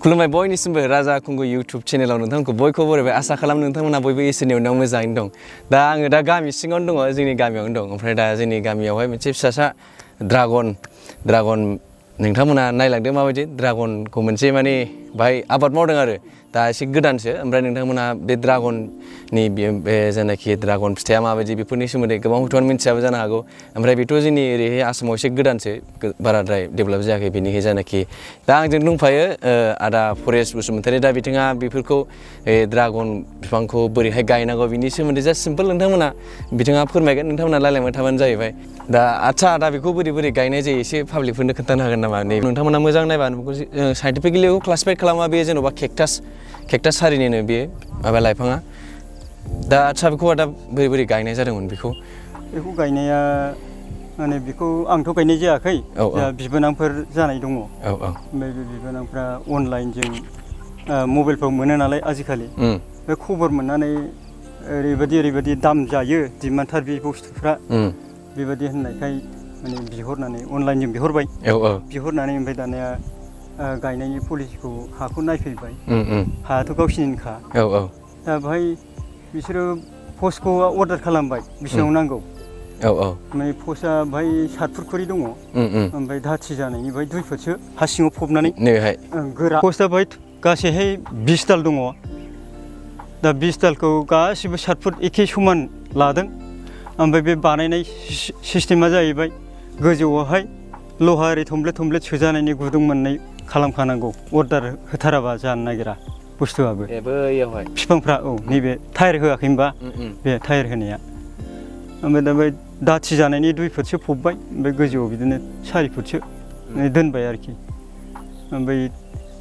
खुलुमबाय बयनिसिमबो राजा खुंगुर YouTube चेनेलाव नोंथांखौ बयखौबो बरायबाय आसा खालामो नोंथांमोना बयबो इसोरनि अननायाव मोजाङैनो दं। दा आङो दा गामि सिङावनो दङ, जोंनि गामियावनो दं। ओमफ्राय दा जोंनि गामियावहाय मोनसे फिसासा ड्रागन नोंथांमोना नायलांदो माबायदि ड्रागनखौ मोनसे माने बाहाय आबाद मावदों आरो दा एसे गोदानसो। ओमफ्राय नोंथांमोना बे ड्रागननि बे जेनाखि ड्रागन फिथाइया माबायदि बेफोरनि सोमोन्दै गोबां हयथ' मिथियाबो जानो हागौ। ओमफ्राय बेथ' जोंनि ओरैहाय आसामाव एसे गोदानसो, बाराद्राय डेभेलप जायाखै बेनिखाय जानाखि दा आंजों दंफायो आदा फरेस्ट बसुमतारी। दा बिथाङा बेफोरखौ ड्रागन बिफांखौ बोरैहाय गायनांगौ बिनि सोमोन्दै जास्ट सिम्पोल नोंथांमोना बिथाङा फोरमायगोन, नोंथांमोना रायलायबाय थाबानो जाहैबाय। दा आदसा दा बेखौ बोरै गायनाय जायो एसे पाब्लिकफोरनो खोन्थानो हागोन नामा? नोंथांमोना मोजां नायबा साइन्टिफिकेलि क्लासिफाइ खालामा, बे जेन'बा केक्टास हारिनिनो बे माबा लाइफाङा। दा आदसा बेखौ दा बोरै गायनाय जादोंमोन बेखौ गायनाया माने बेखौ आंथ' गायनाय जायाखै, बिबोनांफोर जानाय दङ। ओमफ्राय बे बिबोनांफ्रा अनलाइनजों मबाइलफ्राव मोनो नालाय आजिखालि, बे खबर मोननानै ओरैबायदि दाम जायो दिमानथार बे बुस्थुफ्रा, बेबायदि होननायखाय माने बिहरनानै अनलाइनजों बिहरबाय। बिहरनानै ओमफ्राय दानिया गायनायनि पलिसिखौ हाखौ नायफैबाय। हायाथ' गावसिनिनोखा। दा बेहाय बिसोरो पस्टखौ अर्डार खालामबाय बेसेबां नांगौ। माने पस्टआ बेहाय 7 फुट खरि दङ, ओमफ्राय दाथि जानायनि बेहाय 2 फुटसो हा सिङाव फबनानै गोरा। पस्टआ बेहाय गासैहाय 20 दाल दङ। दा 20 दालखौ गासिबो 7 फुट एखे समान लादों। ओमफ्राय बे बानायनाय सिस्टेमा जाहैबाय गोजौआवहाय लहा ओरै थमब्लेट सोजानायनि गुदुं मोननै खालामखानांगौ, अर्डार होथाराबा जानो नागिरा बुस्थुआबो। बिफांफ्रा नैबे टायार होआखै होनबा, बे टायार होनाया। ओमफ्राय दा बे दाथि जानायनि 2 फुटसो फबबाय, ओमफ्राय गोजौआव बिदिनो 4 फुटसो दोनबाय आरोखि। ओमफ्राय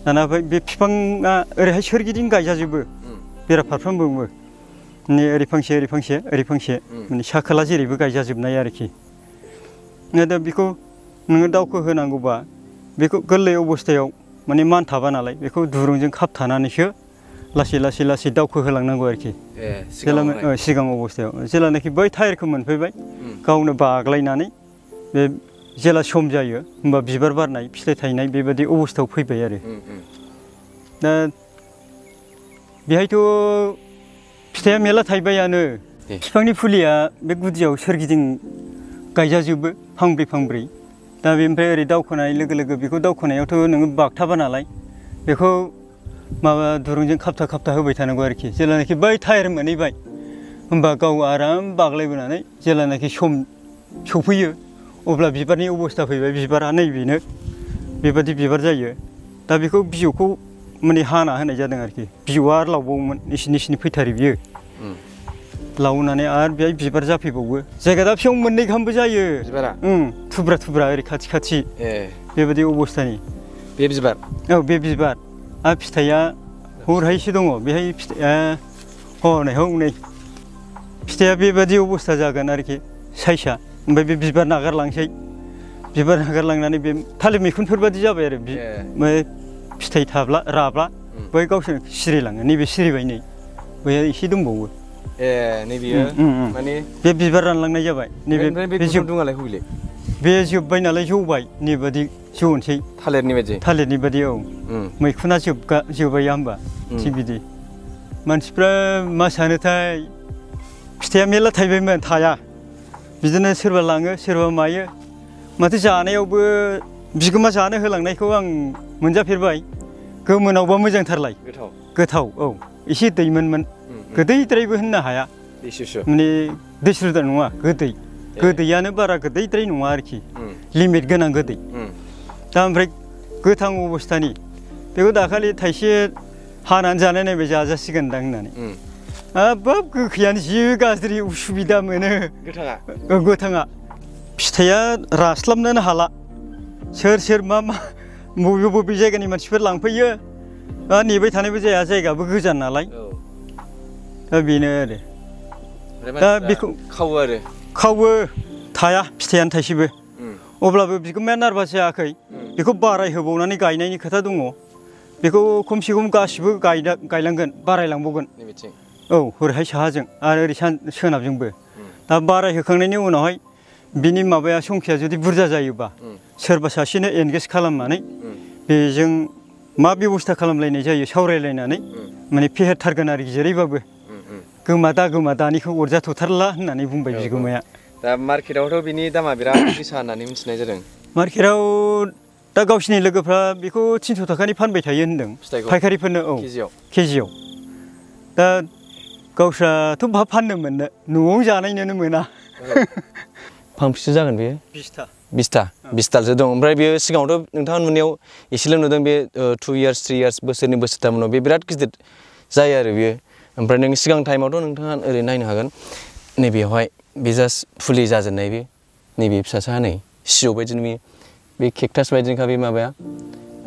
दाना बे बिफाङा ओरैहाय सोरगिदिं गायजाजोबो, बेराफारफ्रोमबो माने ओरै फांसे माने साखोला जेरैबो गायजाजोबनाय आरोखि। दा बेखौ नोङो दावखो होनांगौबा बेखौ गोरलै अबस्थायाव माने मानथाबा नालाय, बेखौ दुरुंजों खाबथानानैसो लासै दावखो होलांनांगौ आरोखि। सिगां अबस्थायाव जेलानाखि बै टायारखौ मोनफैबाय, गावनो बाग्लायनानै बे जेला सम जायो होमबा बिबार बारनाय फिथाइ थायनाय बेबायदि अबस्थायाव फैबाय आरो। दा बेहायथ' फिथाइया मेरला थाइबायानो। बिफांनि फुलिया बे गुदियाव सोरगिदिं गायजाजोबो फांब्रै। दा बेनिफ्राय ओरै दावखोनाय लोगो बेखौ दावखोनायावथ' नोङो बागथाबा नालाय, बेखौ माबा दुरुंजों खाबथा होबाय थानांगौ आरोखि। जेलानाखि बै टायार मोनहैबाय होमबा गाव आराम बाग्लायबोनानै जेलानाखि सम सफैयो अब्ला बिबारनि अबस्था फैबाय। बिबारा नैबेनो बेबादि बिबार जायो। दा बेखौ बिजौखौ माने हाना होनाय जादों आरोखि। बिजौआ आरो लावबावोमोन, एसेनि फैथारो बियो। लावनानै आरो बेहाय बिबार जाफैबावो। जायगा दाबसेयाव 2 गाहामबो जायो बिबारा। थुब्रा ओरै खाथि बेबायदि अबस्थानि बे बिबार। बे बिबार आरो फिथाइया हरहायसो दङ। बेहाय फिथाइया हनै फिथाइया बेबादि अबस्था जागोन आरोखि साइजआ। ओमफ्राय बे बिबार नागारलांनानै बे थालिर मैखुनफोर बादि जाबाय आरो। फिथाइ राब्ला बै गावसोर सिरिलाङो। नैबे सिरिबाय, नै बैहाय एसे दंबावो। माने बे बिबार रानलांनाय जाबाय। नैबे बे जोब्बाय नालाय, जौबाय नैबादि जौनोसै थालिरनि बादि। मैखुना जोबाया होमबा थिग बिदि। मानसिफ्रा मा सानोथाय फिथाइया मेरला थाइबायमोन, थाया। बिदिनो सोरबा लाङो सोरबा मायो। माथो जानायावबो बिगोमा जानो होलांनायखौ आं मोनजाफेरबाय। गोमोनावबा मोजांथारलाय, गोथाव। एसे दैमोन, गोदैद्रायबो होननो हाया। माने दैस्रुदा नङा, गोदैयानो बारा गोदैद्राय नङा आरोखि, लिमिट गोनां गोदै। दा ओमफ्राय गोथां अबस्थानि बेखौ दाखालि थाइसे हानानै जानाय नायबाय, जाजासिगोनदां होननानै। हाबाब गोखैयानो जि गाज्रि उसुबिदा मोनो गोथाङा। फिथाइया रास्लाबनोनो हाला। सोर मा बबे जायगानि मानसिफोर लांफैयो। नेबाय थानायबो जाया, जायगायाबो गोजान नालाय। दा बेनो आरो। दा बेखौ खावो थाया, फिथाइयानो थाइसेबो। अब्लाबो बिगोमाया नारभास जायाखै। बेखौ बारायहोबावनानै गायनायनि खोथा दङ। बेखौ खमसे खम गासिबो गायलांगोन, बारायलांबावगोन। हरैहाय साहाजों आरो ओरै सोनाबजोंबो। दा बारायहोखांनायनि उनावहाय बिनि माबाया संख्या जुदि बुरजा जायोबा सोरबा सासेनो एनगेज खालामनानै बेजों मा बेबस्था खालामलायनाय जायो सावरायलायनानै माने फेहेरथारगोन आरोखि जेरैबाबो गोमा दानिखौ अरजाथ'थारला होननानै बुंबाय बिगोमाया। दा मार्केटआवथ' बिनि दामा बिराद गोसा होननानै मिथिनाय जादों। मार्केटआव दा गावसिनि लोगोफ्रा बेखौ 300 थाखानि फानबाय थायो होनदों फायखारिफोरनो। औ केजियाव। दा गावस्राथ' बहा फाननो मोननो न'आव जानायनोनो मोना। फांबेसे जागोन बेयो? 20टा 20टासो दं। ओमफ्राय बेयो सिगाङावथ' नोंथाङा नुनायाव एसेल' नुदों बे 2 इयार्स 3 इयार्स बोसोरनै बोसोरथाम उनाव बे बिराद गिदिर जायो आरो बेयो। ओमफ्राय नों सिगां टाइमावथ' नोंथाङा ओरै नायनो हागोन नैबेयावहाय बे जास्ट फुलि जाजेननाय बे नैबे फिसासा नै सिजौ बायदिनो बे केकटास बायदिनोखा बे माबाया।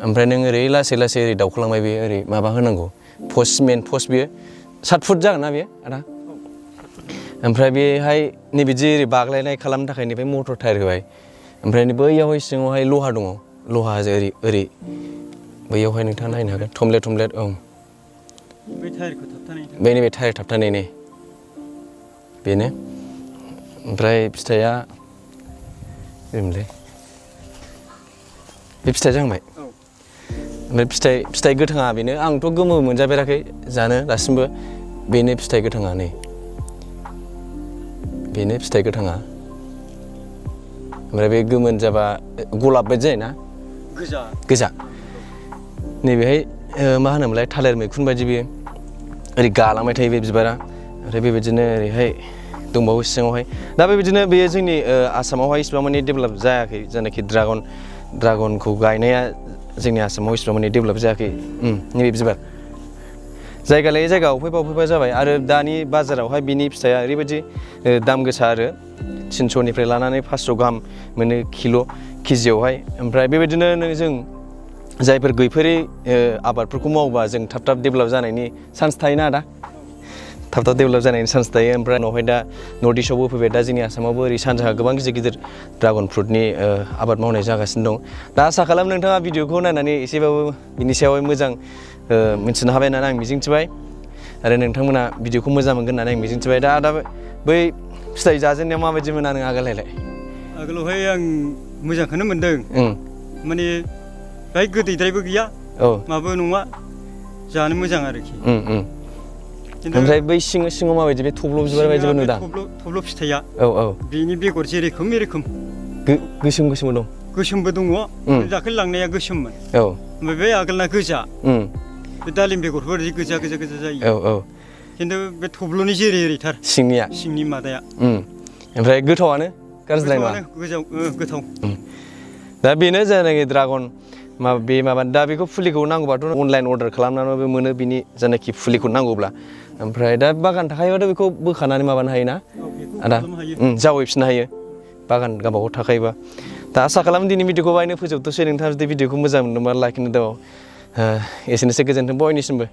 ओमफ्राय नों ओरै लासै लासै ओरै दावखोलांबाय बे ओरै माबा होनांगौ पस्ट मेन पस्ट बेयो 7 फुट जागोन ना बेयो आदा? ओमफ्राय बेहाय नैबिदि ओरै बाग्लायनाय खालामनो थाखाय नैबे मटर टायार होबाय। ओमफ्राय बैयावहाय सिङावहाय लहा दङ। लहाजों ओरै बैयावहाय नोंथाङा नायनो हागोन थमब्लेट औ बै टायारखौ थाबथानाय बै नैबे टायार थाबथानाय ने बेनो। ओमफ्राय फिथाइया ओरैमोनलै बे फिथाइ जाहांबाय। ओमफ्राय फिथाइ गोथाङा बेनो। आंथ' गोमो मोनजाफेराखै जानो दासिमबो। बेनो फिथाइ गोथाङा नै बेनो फिथाइ गोथाङा। ओमफ्राय बे गोमोन जाबा गलाब बायदि जायोना गोजा। नैबेहाय मा होनोमोनलाय थालिर मैखुन बायदि बेयो ओरै गालांबाय थायो बे बिबारा। ओमफ्राय बेबायदिनो ओरैहाय दंबावो सिङावहाय। दा बेबायदिनो बेयो जोंनि आसामावहाय इसिबां माने डेभेलप जायाखै जायनाखि ड्रागनखौ गायनाया जोंनि आसामाव इसिबां माने डेभेलप जायाखै। नैबे बिबार जायगा लायै जायगा अफायबा जाबाय। आरो दानि बाजारावहाय बिनि फिथाइया ओरैबायदि दाम गोसा आरो 300निफ्राय लानानै 500 गाहाम मोनो केजियावहाय। ओमफ्राय बेबायदिनो जों जायफोर गैफेरै आबादफोरखौ मावोबा जों थाब डेभेलप जानायनि चान्स थायोना आदा? थाब डेभेलप जानायनि चान्स थायो। ओमफ्राय उनावहाय दा नर्थ इस्टआवबो फैबाय। दा जोंनि आसामावबो ओरै सानजाहा गोबां गिदिर ड्रागन फ्रुटनि आबाद मावनाय जागासिनो दं। दा आसा खालाम नोंथाङा भिडिअखौ नायनानै एसेबाबो बिनि सायावहाय मोजां मिथिनो हाबाय होननानै आं मिजिंथिबाय। आरो नोंथांमोना भिडिअखौ मोजां मोनगोन होननानै आं मिजिंथिबाय। दा बै फिथाइ जाजेननायाव माबायदि मोना नों आगोलहायलाय? आगोलावहाय आं मोजांखौनो मोनदों। माने बाहाय गोदैद्रायबो गैया माबो नङा जानो मोजां आरोखि। ओमफ्राय बै सिङाव माबायदि बे थब्ल' बिबार बायदिबो नुदां? थब्ल' फिथाइया औ बेनि बेगर जेरोखोम एरोखोम गोसोमबो दं। गोसोमबो दङ। दाखालि लांनाया गोसोममोन। ओमफ्राय बे आगोलना गोजा। बे दालिम बेगरफोर गोजा जायो। खिन्थु बे थब्ल'नि जेरैथार सिंनि मादाया। ओमफ्राय गोथावानो गाज्रिद्राय नङा। गोथाव। दा बेनो जायनाखि ड्रागन दा बेखौ फुलिखौ नांगौबाथ' अनलाइन अर्डार खालामनानैबो मोनो बिनि जायनाखि फुलिखौ नांगौब्ला। ओमफ्राय दा बागान थाखायोबाथ' बेखौ बोखानानै माबानो हायोना आदा? जावैफिननो हायो बागान गावबागाव थाखायोबा। दा आसा खालाम दिनै भिडिअखौ बाहायनो फोजोबथ'सै। नोंथाङा जुदि भिडिअखौ मोजां मोनदोंबा लाइक होनो दाबाव। एसेनोसै गोजोन्थों बयनिसिमबो।